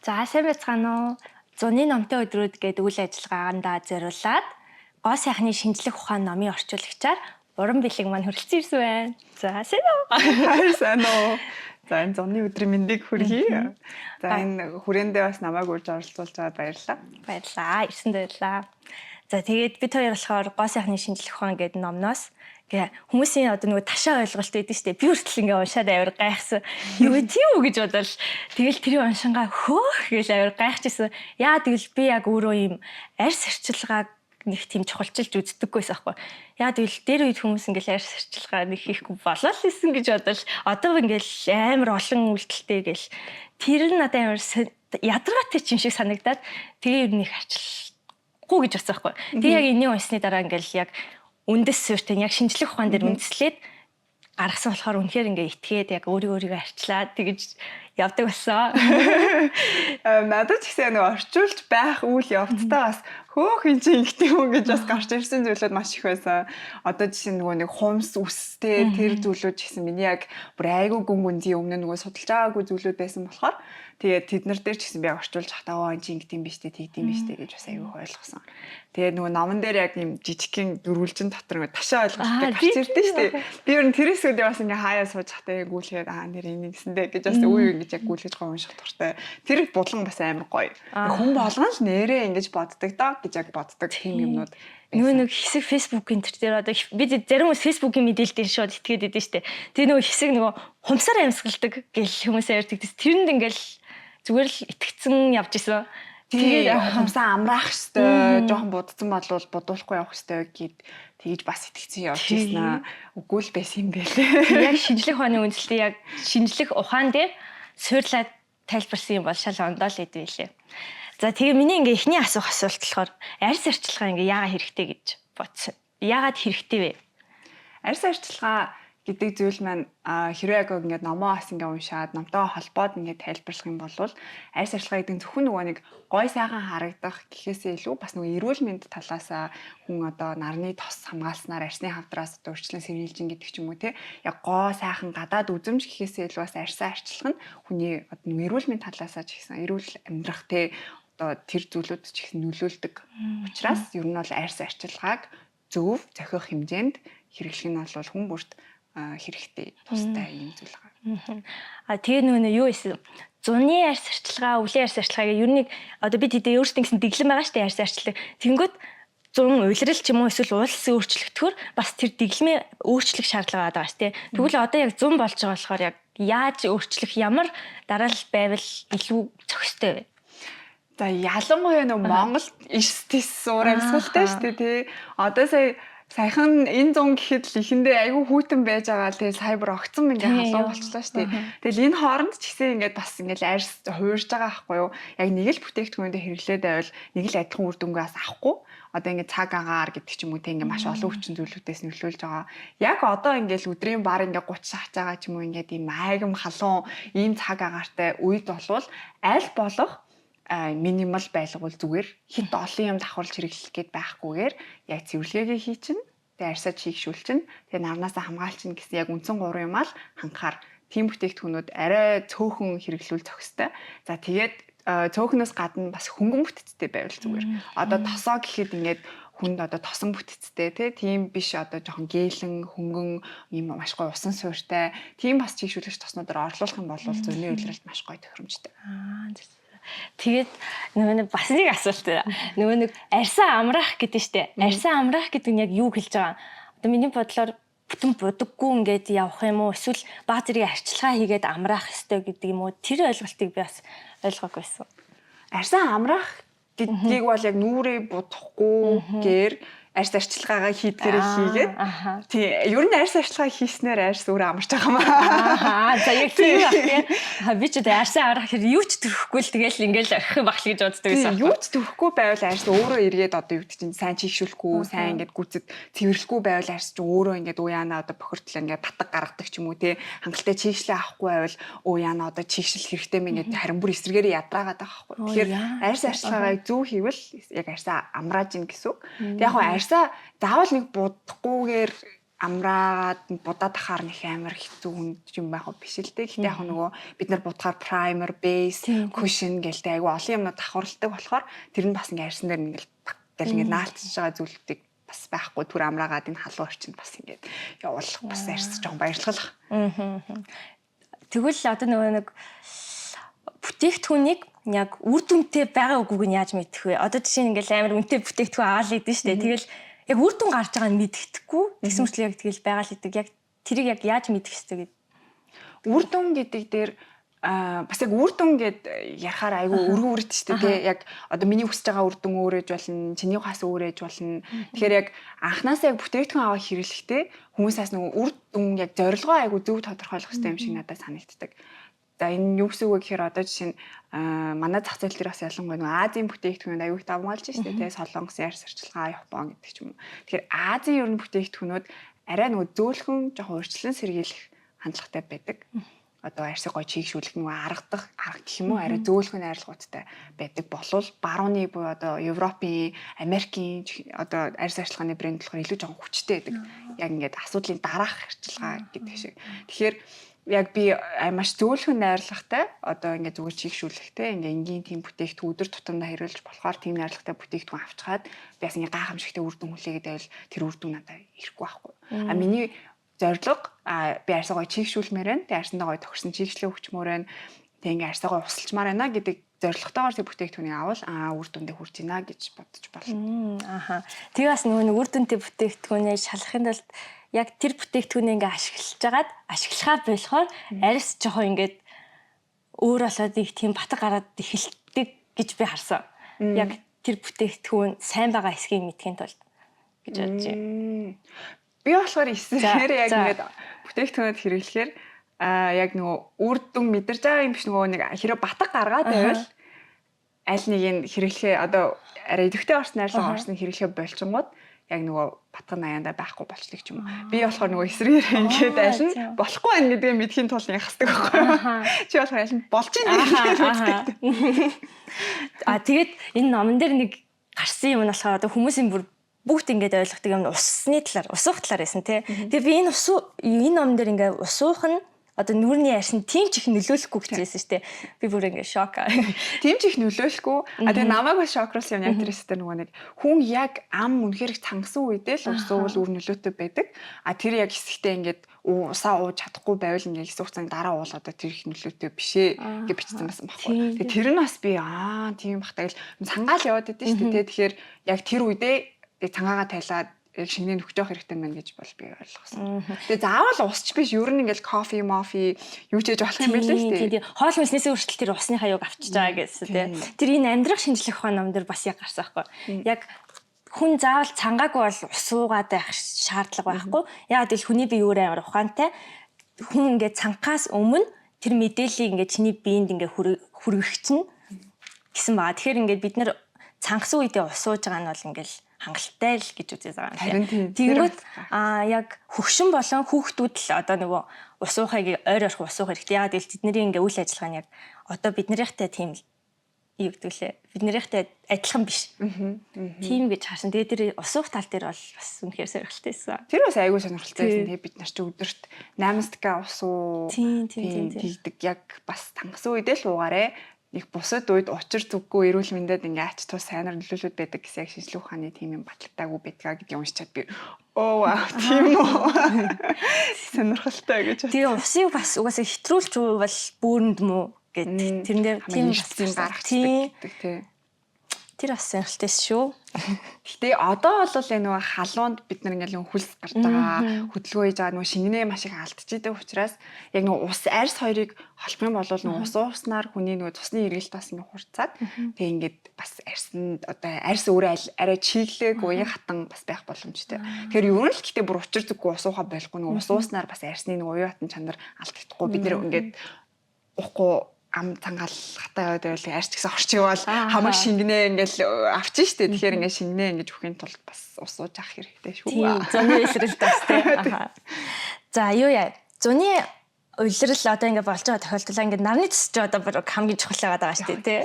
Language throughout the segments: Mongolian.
За, сайн байцгаана уу? Зуны номтой өдрүүд гэдэг үйл ажиллагаандаа зориулаад гоо сайхны шинжлэх ухаан номын орчуулагчаар Уран бэлэг маань хүрэлцэн ирсэн байна. За, сайн уу? Сайн уу? За, энэ зуны өдрийн мэндийг хүргэе. За, энэ хүрээндээ бас намайг урьж оролцуулж байгаад баярлалаа. Баярлалаа. Ирсэнд баярлалаа. За, тэгээд бид хоёр болохоор гоо сайхны шинжлэх ухаан гэдэг номноос хүмүүсийн одоо нөгөө ташаа ойлголт өгдөн штэ. Би хүртэл ингээ уншаад авир гайхсан. Юу тийм үү гэж бодвол тэгэл тэрийг уншингаа хөөх гэж авир гайхчихсан. Яа тэгэл би яг өөрөө ийм арьс арчилгааг нэг тийм чухалчилж үздэггүйс аахгүй. Яа тэгэл дээр үед хүмүүс ингээл арьс арчилгаа нэг хийхгүй болоо л исэн гэж бодвол одоо ингээл амар олон үйлдэлтэй гэл тэр нь надад амар ядаргаатай юм шиг санагдаад тэгээ ер нь их арчилгүй гэж бодсон байхгүй. Тэгээ яг энэний уншсны дараа ингээл яг үндэс суурьтай яг шинжлэх ухаан дээр үндэслээд гаргасан болохоор үнэхээр ингээ итгээд яг өөрийгөө арчлаад тэгэж явдаг болсон. Надад ч гэсэн нэг орчуулж байх үйл явцтай бас хөөх эн чинь ингэдэг юм гэж бас гарч ирсэн зүйлүүд маш их байсан. Одоо жишээ нь нөгөө нэг хумс үстэй тэр зүйлүүд ч гэсэн миний яг бүр айгүй гүн гүнзгий өмнө нөгөө судалж байгаагүй зүйлүүд байсан болохоор тэгээд тэд нар дээр ч гэсэн би орчуулж хатаа оо эн чинь ингэдэм биш үү, тэгдэм биш үү гэж бас айгүй ойлгосон. Тэгээд нөгөө номон дээр яг юм жижигхэн дөрвөлжин дотор нөгөө ташаа ойлголттой гарч ирдэ шүү дээ. Би ер нь тэр хэсгүүдээ бас ингээ хаяа сууж хатаа яг гүйлгээд аа нэр энийг гэсэндээ гэж бас үе үе ингэж яг гүйлгэж гоё унших дуртай. Тэр булан бас амар гоё. Хүн болгон л нэрээ ингэж боддог доо гэж яг боддог тийм юмнууд. Нөгөө нэг хэсэг Facebook энэ төр дээр одоо бид зарим хүмүүс Facebook-ийн мэдээлэл дээр шууд итгээд идэв штэ. Тэгээ нөгөө хэсэг нөгөө хумсаар амьсгалдаг гэл хүмүүс ярьдаг. Тэрэнд ингээл зүгээр л итгэцэн явж исэн. Тэгээд хумсаа амраах хэвээр, жоохон будсан болвол будуулахгүй явах хэвээр гэд тэгж бас итгэцэн явж ирсэн аа. Үгүй л байсан юм байлээ. Яг шинжлэх ухааны үндэслэлийг яг шинжлэх ухаан дээр суурлаад тайлбарсан юм бол шал ондоо л идэв лээ. За, тэгээ миний ингээ эхний асуух асуулт болохоор арьс арчилгаа ингээ яагаад хэрэгтэй гэж бодсон? Яагаад хэрэгтэй вэ? Арьс арчилгаа гэдэг зүйл маань хэрвээ яг ингээд номоо бас ингээ уншаад номтойгоо холбоод ингээд тайлбарлах юм бол арьс арчилгаа гэдэг нь зөвхөн нөгөө нэг гой сайхан харагдах гэхээсээ илүү бас нөгөө эрүүл мэнд талаасаа хүн одоо нарны тос хамгаалснаар арьсны хавдраас одоо урьдчилан сэргийлж гэдэг ч юм уу, те, яг гоо сайхан гадаад үзэмж гэхээсээ илүү бас арьсаа арчилах нь хүний одоо нөгөө эрүүл мэнд талаасаа ч гэсэн эрүүл амьдрах, те, одоо тэр зүйлүүд ч гэсэн нөлөөлдөг учраас ер нь бол арьс арчилгааг зөв зохих хэмжээнд хэрэглэх нь бол хүн бүрт хэрэгтэй, тустай юм зүйл байгаа. А тэгээ нөгөө юу исэн? Зуны арьс арчилгаа, өвлийн арьс арчилгаа гэх ер нь одоо бид хэдий өөрсдөө гэсэн дэглэм байгаа шүү дээ, арьс арчилгаа. Тэнгүүд зун улирал ч юм уу эсвэл уулсын өөрчлөгдөхөөр бас тэр дэглэмээ өөрчлөх шаардлага байгаа шүү дээ. Тэгвэл одоо яг зун болж байгаа болохоор яг яаж өөрчлөх, ямар дараалал байвал илүү зохистой вэ? За, ялангуяа нөө Монголд эрс тэс уур амьсгалтай шүү дээ, тий. Одоо сая саяхан энэ зун гэхэд л эхэндээ айгүй хүйтэн байж байгаа л тэгэл сая бүр огцом ингээ халуун болчлоо шүү дээ. Тэгэл энэ хооронд ч гэсэн ингээд бас ингээд арьс хуурж байгаа байхгүй юу. Яг нэг л бүтээгдэхүүнээ хэрэглээд байвал нэг л адилхан үр дүнгээ бас авахгүй. Одоо ингээд цаг агаар гэдэг ч юм уу, те, ингээд маш олон хүчин зүйлүүдээс нөлөөлж байгаа. Яг одоо ингээд өдрийн бар ингээд 30 шахаж байгаа ч юм уу, ингээд ийм айгам халуун ийм цаг агаартай үед болвол аль болох минимал байлгуул зүгээр, хит олон юм давхарлаж хэрэглэх гээд байхгүйгээр яг цэвэрлэгээгээ хийчин, тэгээ арьсаа чийгшүүлчин, тэгээ нарнаасаа хамгаалчин гэсэн яг үндсэн гурван юм аа л хангахаар тийм бүтээгдэхүүнүүд арай цөөхөн хэрэглүүл зохистой. За, тэгээд цөөхнөөс гадна бас хөнгөн бүтцтэй байвал зүгээр. Одоо тосоо гэхэд ингээд хүнд одоо тосон бүтцтэй, тийм биш, одоо жоохон гээлэн хөнгөн ийм маш гоё усан суурьтай тийм бас чийгшүүлэгч тоснуудаар орлуулах юм бол зуны улиралд маш гоё тохиромжтой. Аа. Тэгээд нөгөө нэг бас нэг асуулт. Нөгөө нэг арьсаа амраах гэдэг нь штэ. Арьсаа амраах гэдэг нь яг юу хэлж байгаа? Одоо миний бодлоор бүтэн будаггүй ингээд явах юм уу? Эсвэл баг зэрэг арчилгаа хийгээд амраах ёстой гэдэг юм уу? Тэр ойлголтыг би бас ойлгоогүй байсан. Арьсаа амраах гэдгийг бол яг нүрээ будахгүйгээр арьс арчилгаагаа хийдгээрээ хийгээд, тий, ер нь арьс арчилгаа хийснээр арьс өөрөө амарч байгаа юм аа. За, яг тийм байх, тий. Би ч одоо арьсаа амрах гэхээр юу ч төрөхгүй л тэгэл ингээл орхих юм байх л гэж боддог байсан. Юу ч төрөхгүй байвал арьс өөрөө эргээд одоо юу гэдэг чинь сайн чийгшүүлэхгүй, сайн ингээд гүцэд цэвэрлэхгүй байвал арьс чинь өөрөө ингээд уу яана одоо бохирдлоо ингээд батг гаргадаг ч юм уу, тий. Хангалттай чийгшлээ авахгүй байвал уу яана одоо чийгшил хэрэгтэй мэн ингээд харин бүр эсрэгээрээ ядраагаад байгаа байхгүй. Тэгэхээр арьс арчилгаагаа зөв хийвэл яг арьсаа амрааж ийн гэсэн үг. Тэг яг арьсаа заавал нэг будахгүйгээр Амраагаад будаад ахаар нэг амар хэцүү хүнд юм байх биш л дээ. Гэхдээ яг нөгөө бид нар будахаар primer, base, cushion гэлтэй айгүй олон юмнууд давхарладаг болохоор тэр нь бас ингээ арьсан дээр ингээл гэл ингээ наалтж байгаа зүйлүүдийг бас байхгүй, түр амраагаад энэ халуун орчинд бас ингээд явуулах бас арьс жоохон баярлах. Тэгвэл одоо нөгөө нэг бүтээгдэхүүнийг яг үр дүнтэй байгаа үгүйг нь яаж мэдэх вэ? Одоо жишээ нь ингээл амар үнэтэй бүтээгдэхүүн аваад л идэв шүү дээ. Тэгэл яг үр дүн гарч байгааг нь мэдэхгүй. Тэгсэн мэтлээ яг тэгэл байгаа л идэг. Яг тэрийг яг яаж мэдэх ёстой гэдэг. Үр дүн гэдэг дээр бас яг үр дүн гэд ярахаар айгүй өргөн үрд шүү дээ, тий. Яг одоо миний хүсэж байгаа үр дүн өөр ээж болно, чиний хас өөр ээж болно. Тэгэхээр яг анханасаа яг бүтээгдэхүүн аваа хэрэглэхдээ хүмүүсээс нөгөө үр дүн, яг зорилгоо айгүй зөв тодорхойлох хэрэгтэй юм шиг надад санагддаг. За, энэ юу гэсэн үг вэ гэхээр одоо жишээ нь манай зах зээл дээр бас ялангуяа нөгөө Азийн бүтээгдэхүүнүүд аюу их давмгаалж шүү дээ, тий. Солонгосын арьс арчилгаа, Япон гэдэг ч юм уу. Тэгэхээр Азийн ер нь бүтээгдэхүүнүүд арай нөгөө зөөлхөн, жоохон урьдчилан сэргийлэх хандлагатай байдаг. Одоо арьсыг гоё чийгшүүлэх нөгөө аргадах арга гэх юм уу, арай зөөлхөн найрлагуудтай байдаг болвол барууны буюу одоо Европын, Америкийн одоо арьс арчилгааны брэнд болохоор илүү жоохон хүчтэй байдаг. Яг ингээд асуудлын дараах арчилгаа гэдэг шиг. Тэгэхээр яг би маш зөөлхөн найрлагатай, одоо ингээд зүгээр чийгшүүлэхтэй, ингээ энгийн тийм бүтээгдэхүүн, өдөр тутамдаа хэрэглэж болохоор тийм найрлагатай бүтээгдэхүүн авчгаад би бас ингээ гайхамшигтай үр дүн хүлээгээд байвал тэр үр дүн надад ирэхгүй байхгүй. А миний зорилго би арьсаа гоё чийгшүүлмээр байна. Тэгээ арьсандаа гоё тохирсон чийгшлээ өгчмөр байна. Тэгээ ингээ арьсаа гоё усалчмаар байна гэдэг зорилготойгоор тэр бүтээгдэхүүнийг авал үр дүндээ хүрч байна гэж бодож болно. Аха. Тэгээ бас нөгөө нэг үр дүнтэй бүтээгдэхүүнээ шалгахын тулд яг тэр бүтээгдэхүүнээ ингээ ашиглаж агаад, ашиглахаа болохоор арьс жоохон ингээд өөр болоод их тийм батга гараад эхэлдэг гэж би харсан. Яг тэр бүтээгдэхүүн сайн байгаа эсхийг мэдхийн тулд гэж бодож байна. Би болохоор эсрэгээр яг ингээд бүтээгдэхүүнүүд хэрэглэхээр яг нөгөө үр дүн мэдэрч байгаа юм биш, нөгөө нэг хэрэг батга гаргаад байвал аль нэг нь хэрэглэхээ, одоо арай идэвхтэй орсон найрлага орсон хэрэглэхээ болчингууд яг нөгөө батга наяанда байхгүй болчихдог ч юм уу. Би болохоор нөгөө эсрэгээр ингээд аль нь болохгүй байна гэдгээ мэдхийн тулд ингэ хасдаг байхгүй юу. Чи болохоор аль нь болж байна гэдгээ мэддэг. А тэгээд энэ номон дээр нэг гарсан юм нь болохоор одоо хүмүүсийн бүр бүгд ингээд ойлгодог юм усны талаар, ус уух талаар байсан, тий. Тэгээ би энэ ус, энэ номон дээр ингээд ус уух нь одоо нүүрний арьсанд тийм ч их нөлөөлөхгүй гэжсэн шүү дээ. Би бүр ингээд шок. Тийм ч их нөлөөлөхгүй. А тэгээ намайг бас шокруулсан юм яг тэр хэсгээр нөгөө нэг хүн яг ам үнэхээр их цангасан үедээ л ус уувал үр нөлөөтэй байдаг. А тэр яг хэсэгтээ ингээд усаа ууж чадахгүй байвал ингээд хэсэг хугацааны дараа уул одоо тэр их нөлөөтэй биш ээ гэж бичсэн байсан байхгүй. Тэгээ тэр нь бас би тийм бах та гэл цангаал яваад идэв шүү дээ. Тэгэхээр яг тэр үедээ цангаагаа тайлаад яг шингэнээ нөхж явах хэрэгтэй байна гэж бол би ойлгосон. Тэгээ заавал усч биш, ер нь ингээл кофе, мофи юу ч хийж болох юм байлээ шүү дээ. Тийм. Хоол хүнснээсээ хүртэл тэр усныхаа юг авчиж байгаа гэсэн, тийм. Тэр энэ амьдрах шинжлэх ухаан ном дээр бас яг гарсан байхгүй. Яг хүн заавал цангаагүй бол ус уугаад байх шаардлага байхгүй. Яг л хүний бие өөр амар ухаантай. Хүн ингээд цангахаас өмнө тэр мэдээллийг ингээд чиний биед ингээд хүргэх чинь гэсэн байгаа. Тэгэхээр ингээд бид нар цангасан үедээ ус ууж байгаа нь бол ингээд хангалттай л гэж үзэж байгаа юм тийм. Тэгэнгүүт яг хөгшин болон хүүхдүүд л одоо нөгөө ус уухыг ойр ойрхон ус уух хэрэгтэй. Яагаад гэвэл тэдний ингээ үйл ажиллагаа нь яг одоо биднийхтэй тийм юу гэдэг лээ. Биднийхтэй адилхан биш. Тийм гэж харсан. Тэгээд тэр ус уух тал дээр бол бас үнэхээр сонирхолтой байсан. Тэр бас айгүй сонирхолтой байсан. Тэгээ бид нар чи өдөрт 8 стакан ус уу тийм тэгдэг. Яг бас тангасан үедээ л уугаарэ, нэг бусад үед учир зүггүй эрүүл мэндэд ингээ ач тус сайнар нөлөөлөд байдаг гэсэн яг шинжлэх ухааны тийм юм батлагдаагүй байдгаа гэдгийг уншичаад би оо вау, тийм үү, сонирхолтой гэж. Тэгээ усыг бас угаасаа хэтрүүлж уувал бүүрэнд мүү гэд тэрэн дээр тийм бас гаргацдаг гэдэг, тий. Тэр бас сонирхолтой шүү. Гэтэ одоо бол энэ нөгөө халуунд бид нар ингээл нөгөө хөлс гарч байгаа, хөдөлгөөн хийж байгаа, нөгөө шингэнээ маш их алдчихийдэг учраас яг нөгөө ус арьс хоёрыг холбох юм бол нөгөө ус ууснаар хүний нөгөө цусны эргэлт бас ингээ хурцаад, тэгээ ингээд бас арьсанд одоо арьс өөрөө арай чиглээг уян хатан бас байх боломжтой. Тэгэхээр ер нь л гэтээ бүр учир зүггүй ус уухаа болохгүй, нөгөө ус ууснаар бас арьсны нөгөө уян хатан чанар алдагдахгүй. Бид нэр ингээд уухгүй ам цангаал хатаа яваад байвал арьс ч гэсэн орч яваал хамаг шингэнээ ингээл авчин штэ. Тэгэхээр ингээд шингэнээ ингэж өгөхийн тулд бас ус ууж авах хэрэгтэй шүү. Тийм, зуны улирал бас, тий. За, юу яа. Зуны улирал одоо ингээд болж байгаа тохиолдол ингээд нарны тус ч одоо бүр хамгийн чухал байгаа шүү дээ, тий.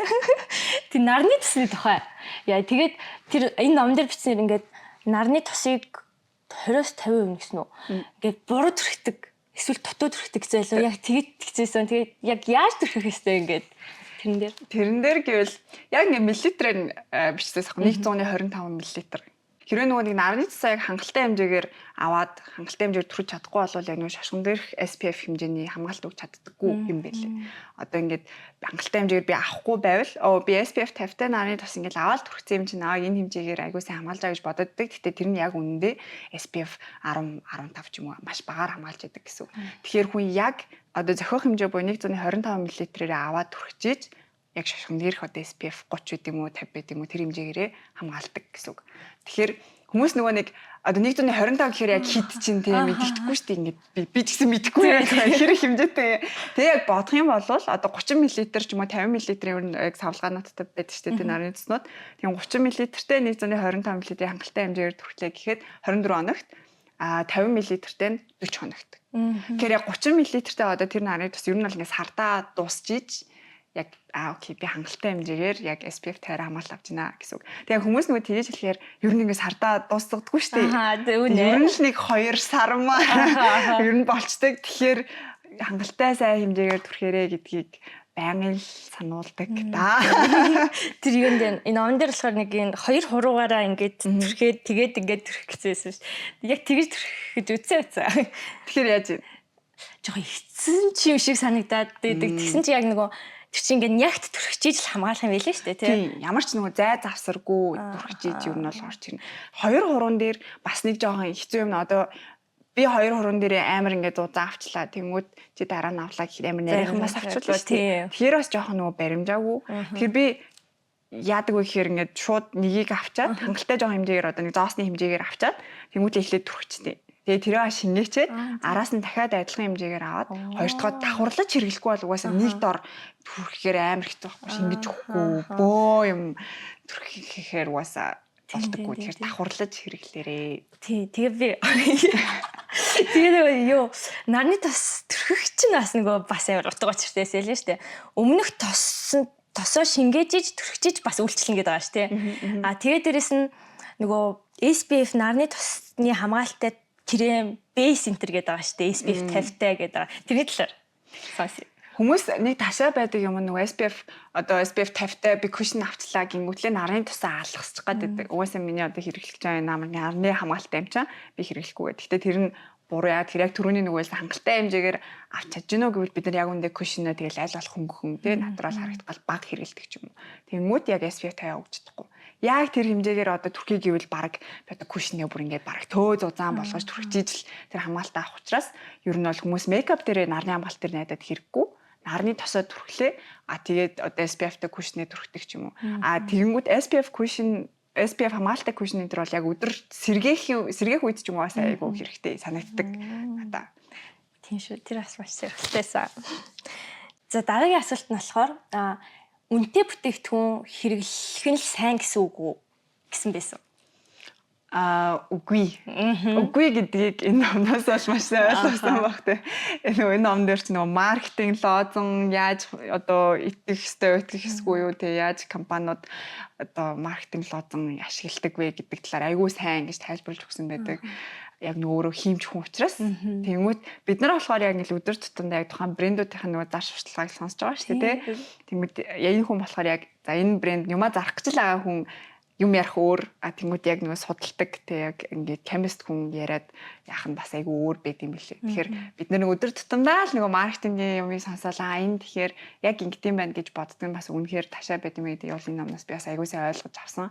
Тэр нарны тусны тухай. Яа, тэгээд тэр энэ ном дээр бичснээр ингээд нарны тусыг 20-оос 50% гэсэн үү? Ингээд буруу түрхдэг эсвэл дутуу түрхдэг гэсэн лөө яг тэгэд тэгжсэн. Тэгээд яг яаж түрхэх ёстой ингээд тэрэн дээр. Тэрэн дээр гэвэл яг ингээ миллилитрээр бичсээс ах 125 мл. Хэрвээ нөгөө нэг нарны цасаа яг хангалттай хэмжээгээр аваад хангалттай хэмжээгээр түрхэж чадахгүй бол яг нөгөө шошгон дээрх SPF хэмжээний хамгаалалт өгч чаддаггүй юм байлээ. Одоо ингээд хангалттай хэмжээгээр би авахгүй байвал би SPF 50-тай нарны тос ингээд аваад түрхсэн юм чинь энэ хэмжээгээр айгуу сайн хамгаалж байгаа гэж бододдаг. Гэхдээ тэр нь яг үнэндээ SPF 10 15 ч юм уу маш багаар хамгаалж яадаг гэсэн үг. Тэгэхээр хүн яг одоо зохиох хэмжээ буюу 125 мл-ээр аваад түрхчихэж яг шошгон дээрх одоо SPF 30 байд юм уу 50 байд юм уу тэр хэмжээгээрээ хамгаалдаг гэсэн үг. Тэгэхээр хүмүүс нөгөө нэг одоо 125 гэхээр яг хит чинь тийм мэддэхгүй шүү дээ. Ингээд би ч гэсэн мэдэхгүй яг хэр хэмжээтэй. Тэгээ яг бодох юм бол одоо 30 мл ч юм уу 50 мл-ийн яг савлгаануудтай байдаг шүү дээ нарны цэснүүд. Тийм 30 мл-тэй 125 мл-ийн хангалттай хэмжээгээр түрхлээ гэхэд 24 хоногт, 50 мл-тэй нь 40 хоногт. Тэгэхээр яг 30 мл-тэй одоо тэр нарны тус ер нь бол ингээд сардаа дуусчиж яг окей би хангалттай хэмжээгээр яг SPF 50 хамгаалалт авч байна гэсэн үг. Тэгээ хүмүүс нөгөө тэгэж хэлэхээр ер нь ингээд сардаа дуусгадаггүй шүү дээ. Ер нь л нэг 2 сар маа ер нь болчдөг. Тэгэхээр хангалттай сайн хэмжээгээр түрхээрээ гэдгийг байнгын л сануулдаг да. Тэр юунд энэ номон дээр болохоор нэг энэ хоёр хуруугаараа ингээд түрхээд тэгээд ингээд түрхэх гэсэн байсан шүү дээ. Яг тэгэж түрхэх гэж үзсэн үзсэн. Тэгэхээр яаж юм? Жохоо хэцэн ч юм шиг санагдаад байдаг. Тэгсэн чи яг нөгөө тэр чинь ингээд нягт түрхчихэж л хамгаалах юм байлээ шүү дээ тий. Тийм. Ямар ч нөгөө зай завсаргүй түрхчихэж ер нь бол орч ирнэ. Хоёр хуруун дээр бас нэг жоохон хэцүү юм одоо би хоёр хуруун дээр амар ингээд зузаан авчлаа. Тэнгүүд чи дараа нь авлаа гэхэд амар нарийнхан бас авчлаа шүү дээ. Тэгэхээр бас жоохон нөгөө баримжаагүй. Тэгэхээр би яадаг вэ гэхээр ингээд шууд нэгийг авчаад хангалттай жоохон хэмжээгээр одоо нэг зоосны хэмжээгээр авчаад тэнгуүтлээ эхлээд түрхчихтэй. Тэгээ тэрээ шингээчээд араас нь дахиад адилхан хэмжээгээр аваад хоёр дахь давхарлаж хэрэглэхгүй бол угаасаа нэг дор түрхэхээр амар хэцүү байхгүй, шингэж өгөхгүй бөө юм түрхэхээр угаасаа болдоггүй. Тэгэхээр давхарлаж хэрэглээрээ. Тий, тэгээ би тэгээ нөгөө юу нарны тос түрхэх чинь бас нөгөө бас амар утга учиртай байсан л шүү дээ. Өмнөх тос тосоо шингээжиж түрхчихэж бас үйлчлэн гэдэг байгаа шүү дээ. А тэгээ дээрэс нь нөгөө SPF нарны тосны хамгаалалттай крем бейс энтер гэдэг байгаа шүү дээ. SPF 50-тай гэдэг байгаа. Тэрний талаар сонсъё. Хүмүүс нэг ташаа байдаг юм нөгөө SPF одоо SPF 50-тай би cushion авчлаа гингүүтлээ нарын тусаа алгасчих гээд байдаг. Угаасаа миний одоо хэрэглэж байгаа намар нарны хамгаалалттай юм чинь би хэрэглэхгүй. Гэхдээ тэр нь буруу яа тэр яг түрүүний нөгөө хангалттай хэмжээгээр авч чадж гинөө гэвэл бид нар яг үндэ cushion-оо тэгэл аль болох хөнгөхөн тий натурал харагдах гал баг хэрэгэлдэг ч юм уу. Тэнгүүд яг SPF 50 өгч чадахгүй. Яг тэр хэмжээгээр одоо түрхий гэвэл баг би одоо cushion-ээ бүр ингээд баг төө зузаан болгож түрхчихийж л тэр хамгаалтаа авах учраас ер нь бол хүмүүс мейкап дээрээ нарны хамгаалт дээр найдаад хэрэггүй. Нарны тосоо түрхлээ. А тэгээд одоо SPF-тэй cushion-ээ түрхдэг ч юм уу. А тэгэнгүүт SPF cushion SPF хамгаалалттай cushion энэ төр бол яг өдөр сэргээх сэргээх үед ч юм уу бас айгүй хэрэгтэй санагддаг надаа. Тийм шүү. Тэр бас маш сонирхолтойсан. За дараагийн асуулт нь болохоор үнэтэй бүтээгдэхүүн хэрэглэх нь л сайн гэсэн үг үү гэсэн байсан. Үгүй. Үгүй гэдгийг энэ номноос бол маш сайн ойлгосон баг те. Энэ ном дээр ч нөгөө маркетинг лозун яаж одоо итгэх ёстой, итгэх ёсгүй юу те, яаж компаниуд одоо маркетинг лозун ашигладаг вэ гэдэг талаар айгүй сайн ингэж тайлбарлаж өгсөн байдаг. Яг нөгөө өөрөө хиймч хүн учраас. Тэнгүүт бид нар болохоор яг ингээл өдөр тутамдаа яг тухайн брэндүүдийн нөгөө зар сурталчилгааг сонсож байгаа шүү дээ тий. Тэнгүүт энэ хүн болохоор яг за энэ брэнд юмаа зарах гэж л байгаа хүн юм ярих өөр, а тэнгууд яг нөгөө судалдаг те яг ингээд chemist хүн яриад яах нь бас айгүй өөр байд юм билээ. Тэгэхээр бид нэг өдөр тутамдаа л нөгөө маркетингийн юмыг сонсоол а энэ тэгэхээр яг ингэдэм байна гэж боддог нь бас үнэхээр ташаа байд юм гэдэг бол энэ номноос би бас айгүй сайн ойлгож авсан.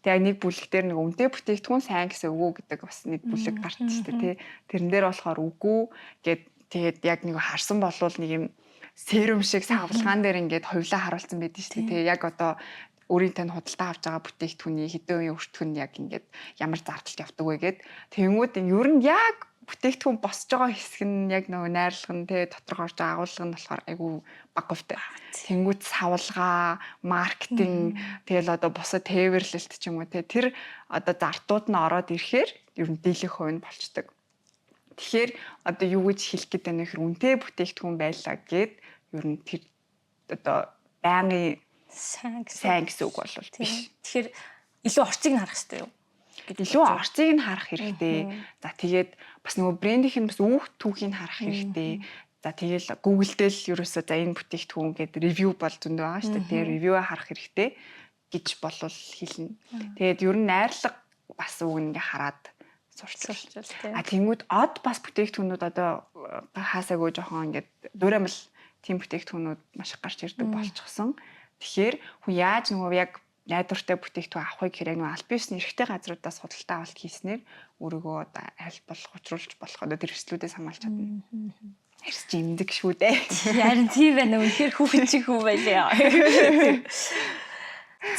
Тэгээ яг нэг бүлэг дээр нөгөө үнэтэй бүтээгдэхүүн сайн гэсэн үг үү гэдэг бас нэг бүлэг гарч штэ тий. Тэрэн дээр болохоор үгүй гэд тэгээд яг нэг харсан болвол нэг юм serum шиг савлгаан дээр ингээд хувлаа харуулсан байдаг шүү дээ. Тэгээ яг одоо өөрийн тань худалдаа авч байгаа бүтээгдэхүүний хэдэн үеийн өртгөн яг ингээд ямар зардалт явдаг вэ гэд. Тэнгүүд ер нь яг бүтээгдэхүүн босож байгаа хэсэг нь яг нөгөө найрлага нь те доторх орж байгаа агуулга нь болохоор айгүй бага хувьтай. Тэнгүүд савлгаа, маркетинг тэгэл одоо бусад тээвэрлэлт ч юм уу те тэр одоо зардууд нь ороод ирэхээр ер нь дийлэх хувь нь болчдөг. Тэгэхээр одоо юу гэж хэлэх гээд байна вэ гэхээр үнэтэй бүтээгдэхүүн байлаа гэд ер нь тэр одоо байнгын сайн гэсэн үг бол биш. Тэгэхээр илүү орцыг нь харах хэрэгтэй юу? Илүү орцыг нь харах хэрэгтэй. За, тэгээд бас нөгөө брендийнх нь бас үүх түүхийг харах хэрэгтэй. За, тэгэл Google дээр л ерөөсөө за энэ бүтээгдэхүүн гэдэг review бол зөндөө байгаа шүү дээ. Тэгээ review аа харах хэрэгтэй гэж болвол хэлнэ. Тэгээд ер нь найрлага бас үг ингээ хараад сурчвал. А тэнгүүд од бас бүтээгдэхүүнүүд одоо хаасаагүй жоохон ингээд дуураймал тийм бүтээгдэхүүнүүд маш их гарч ирдэг болчихсон. Тэгэхээр хүн яаж нөгөө яг найдвартай бүтээгдэхүүн авахыг хэрэг нөгөө аль биесний эрхтэй газруудаас худалдаа авалт хийснээр өөрийгөө одоо аль болох учруулж болох одоо тэр эрсдлүүдээс хамгаалж чадна. Арьс чи эмдэг шүү дээ. Харин тийм байна. Үнэхээр хүүхэн чи хүү байлаа.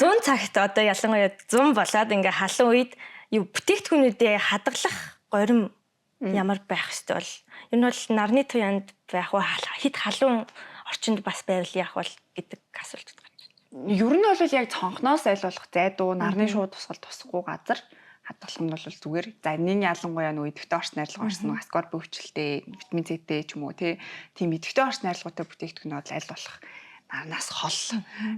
100 цагт одоо ялангуяа 100 болоод ингээ халуун үед юу бүтээгдэхүүнүүдээ хадгалах горим ямар байх ёстой бол, ер нь бол нарны туяанд байх уу, хит халуун орчинд бас байвал яах бол гэдэг асуулт гарч байна. Ер нь бол яг цонхноос аль болох зайдуу, нарны шууд тусгал тусахгүй газар хадгалах нь бол зүгээр. За, нэг ялангуяа нөгөө идэвхтэй орц найрлага орсон нөгөө аскорбин хүчлэлтэй, витамин С-тэй ч юм уу тийм идэвхтэй орц найрлагатай бүтээгдэхүүн бол аль болох нарнаас хол,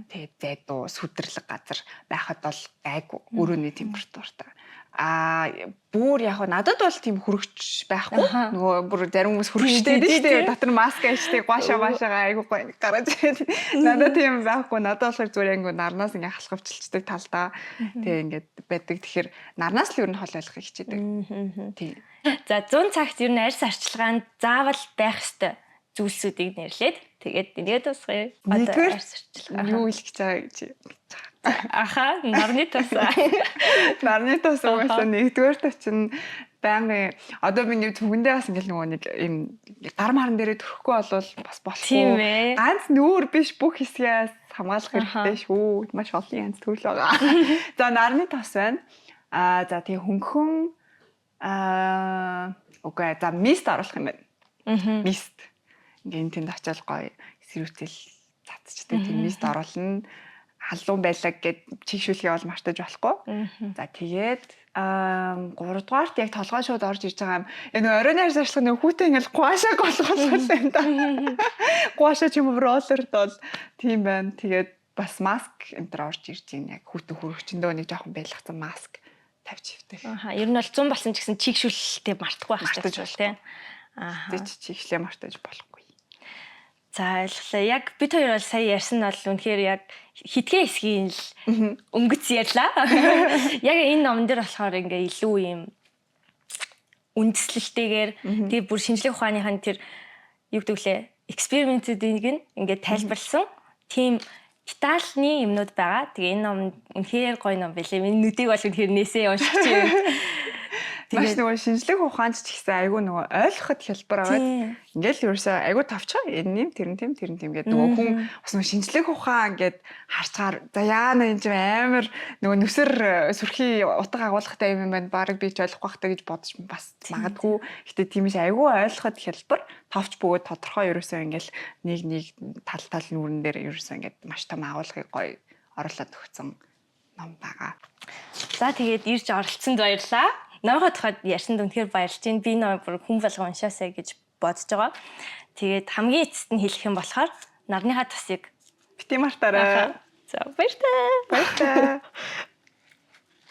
тэгээд зайдуу, сүдэрлэг газар байхад бол гайгүй өрөөний температуртай. А бүр яг надад бол тийм хөрөгч байхгүй. Нөгөө бүр зарим хүмүүс хөрөгчтэй дээ шүү дээ. Дотор маск авчдаг, гуаша маашаага айгуу гоё гараад ирээд. Надад тийм байхгүй. Надад болохоор зүгээр ингээ нарнаас ингээ халахвчилчдаг талдаа. Тэгээ ингээд байдаг. Тэгэхээр нарнаас л ер нь хол ойлгохыг хичээдэг. Тийм. За, 100 цагт ер нь арьс арчилгаанд заавал байх ёстой зүйлсүүдийг нэрлээд тэгээд энийгээ дуусгая. Одоо арьс арчилгаа. Юу хэлэх гэж байгаа гэж. Аха, нарны тос. Нарны тос угаасаа нэгдүгээр чинь байнгын одоо би нэг түгэндээ бас ингээл нөгөө нэг юм гар маран дээрээ төрөхгүй болвол бас болохгүй. Ганц нүүр биш, бүх хэсгээс хамгаалах хэрэгтэй шүү. Маш олон янз төрөл байгаа. За, нарны тос байна. Аа, за, тэгээ хөнгөн үгүй, за, mist оруулах юм байна. Mist. Ингээ энэ тэнд очиад гоё сэрүүтэл цацчдаг тийм mist оруулна, халуун байлаа гэд чигшүүлгээ бол мартаж болохгүй. За, тэгээд гуравдугаарт яг толгой шууд орж ирж байгаа юм. Яг нэг оройн арьс арчлах нэг хүүтэй ингээл гуашаа голголол юм да. Гуашаа ч юм уу roller т бол тийм байна. Тэгээд бас маск энэ төр орж ирж байна. Яг хүүтэн хөрөгчөндөө нэг жоохон байлгацсан маск тавьж хөвтэй. Аха, ер нь бол 100 болсон ч гэсэн чигшүүлэлтээ мартахгүй байх хэрэгтэй тийм. Аха. Чигшлээ мартаж болохгүй. За, ойлголоо. Яг бид хоёр бол сая ярьсан нь бол үнэхээр яг хитгэн хэсгийн л өнгөц ярьлаа. Яг энэ номон дээр болохоор ингээ илүү юм үндэслэлтэйгээр тэгээ бүр шинжлэх ухааныхын тэр юу гэдэг лээ experiment үүдийг нь ингээ тайлбарлсан тийм детальны юмнууд байгаа. Тэгээ энэ ном үнэхээр гоё ном байлээ. Миний нүдийг бол үнэхээр нээсээ уншиж байна. Маш нөгөө шинжлэх ухаанч ч гэсэн айгүй нөгөө ойлгоход хялбар аваад ингээл ерөөсөө айгүй тавчаа энэ юм, тэр нь тийм, тэр нь тийм гэдэг нөгөө хүн бас нөгөө шинжлэх ухаан ингээд харцгаар за яана энэ чинь амар нөгөө нүсэр сүрхий утга агуулгатай юм байна, бараг би ч ойлгохгүй байхтай гэж бодож бас магадгүй. Гэтэ тийм биш, айгүй ойлгоход хялбар, товч бөгөөд тодорхой, ерөөсөө ингээл нэг нэг тал тал нүүрэн дээр ерөөсөө ингээд маш том агуулгыг гоё оруулаад өгсөн ном байгаа. За, тэгээд ирж оролцсонд баярлалаа. Номынхоо тухайд ярьсанд үнэхээр баярлж байна. Би ном бүр хүн болгон уншаасай гэж бодож байгаа. Тэгээд хамгийн эцэст нь хэлэх юм болохоор нарныхаа тосыг бити мартаарай. За, баяртай. Баяртай.